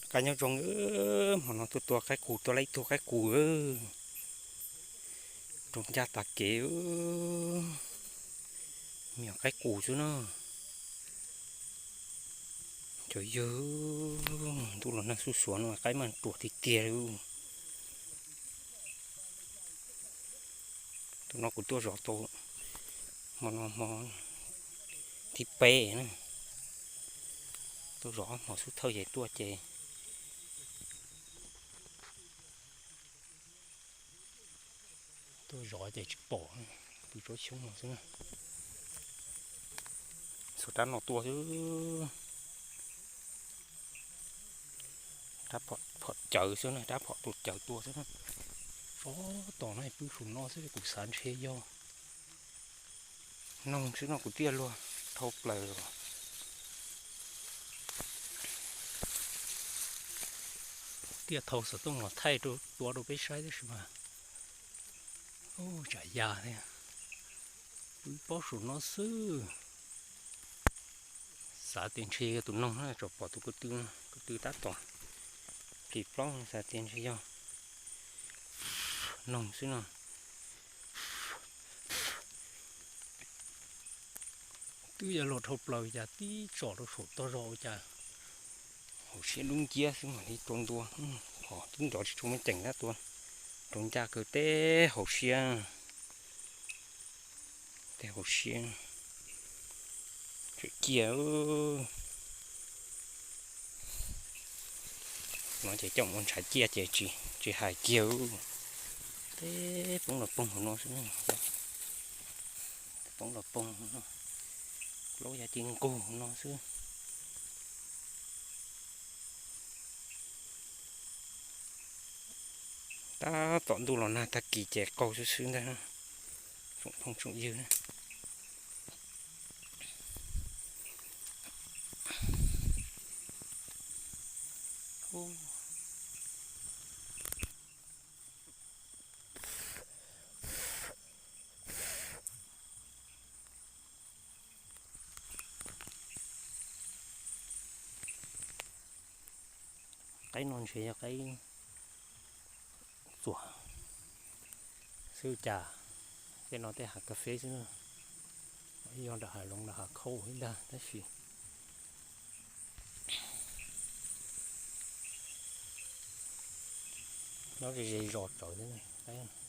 Qaib nyob zoo, hmo no tuaj tua qaib qus, tua tau ib tug qaib qus. Rau ncaj tas kev, me nyuam qaib qus xwb na. Cov yawg, ntuj los nag xuj xuav no qaib mas ruam tiag tiag li. Tus no kuv tuaj zov tau hmo no hmo thib peb na. Tuaj zov ob hmo xub thawj ces tuaj ces, tuaj zov ces tsis pom, pw tsob xyoob no xwb na. Xuas rab no tua xwb, rab phom cawv xwb na, rab phom tua cawv tua xwb na. Tsob tom no pw saum no xwb kuv xav ntshe yog noog xwb no, kuv tiaj luag dhau plaws os. Tiaj thau xov tooj los thaij tua rau peb saib tab sis mas, u, tsam ya thiab. Pw pob saum no xwb. Xav tias ntshe yog tus noog na, tsuas pom tus ko tw, ko tw tab tom plis plob, xav tias ntshe yog noog xwb no. Twb yuav luag dhau plaws cas tib tsom rau saum tog zog ua cas hauv siab dub nciab xwb mam li tua ntua. Qhov twb nrov tsis tshua muaj ceem tab tua rau ncaj kawg, teb hauv siab, teb hauv siab tseem ciaj. No ces coj mus ua ntshav ciaj ces tsis hais kiag. Teb poob los poob hauv no xwb, teb poob los poob hauv no, plaub yav ci nqug hauv no xwb. Tab tom ntuj los nag tag kis ces qaug xwb xwb ntag, tsoom phooj tsoom ywg. Qaib no ntshe yog qaib txuas xwb cas, tej no tej hav kas fes xwb, yog nram hav zoov nram hav khau ib ntag tab sis nyob ze ze zos tsawv thiab.